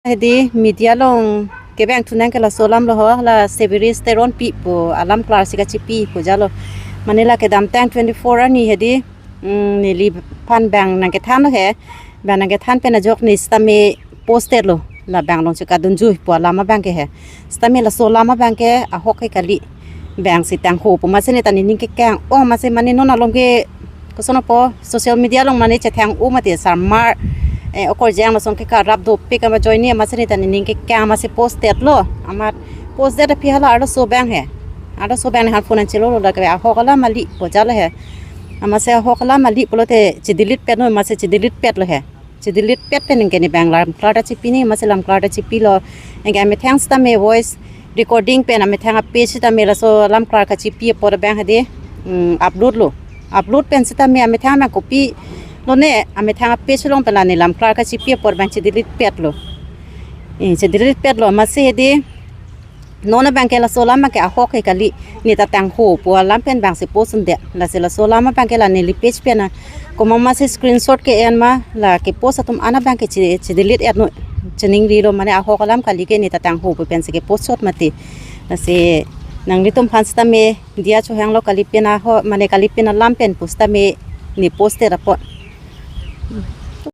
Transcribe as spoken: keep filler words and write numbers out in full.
Hedi media along kebang thu nang ke laso alam lo ho, la Severis Teronpi pu alam klar si kachipi pu jalo. Mane la kedamtang twenty-four arni hedi, mm, neliphan bang nangkethan lo he. Bang nangkethan pen ajok ne sitame posted lo. La bang along chekadunjui pu alam abang ke he. Sitame laso alam abang ke ahok ke kali. Bang si tangho pu masi ne ta nening kekang. Oh, masi mane non along ke koson apo social media along mane chethang-o mati sarmar, eh, okorjang lason ke karap dopik ama join ni ama sini ta nening kekang ama si posted lo. Amat posted aphi hala arloso bang he. Arloso bang ne han phone an chelo lo, la ke ahok alam kali pu jalo he. Ama si ahok alam kali pulote chedelete pet noi, ama si chedelete pet lo he. Chedelete pet pen ke ne bang lam klar ta chipi ni, ama si lam klar ta chipi lo. Anke amethang sitame voice recording pen amethang a-page sitame laso alam klar kachipi apor bang hedi, mm, upload lo. Upload pen sitame amethang bang kopi lo ne, amethang a-page along pen la ne lam klar kachipi apor bang chedelete pet lo. Eh, chedelete pet lo, masi hedi non abang ke laso alam abang ke ahok ke kali, ne ta tangho pu alam pen bang si post un de. Lasi laso alam abang ke la neli page pen a komat masi screenshot ke-en ma, la kepost atum an abang ke che, chedelete et noi. Cheningri lo mane ahok alam kali ke ne ta tangho pu pen si kepost chot mati. Lasi nanglitum aphan sitame diya chohang lo, kali pen aho, mane kali pen alam pen pu sitame ne posted apot.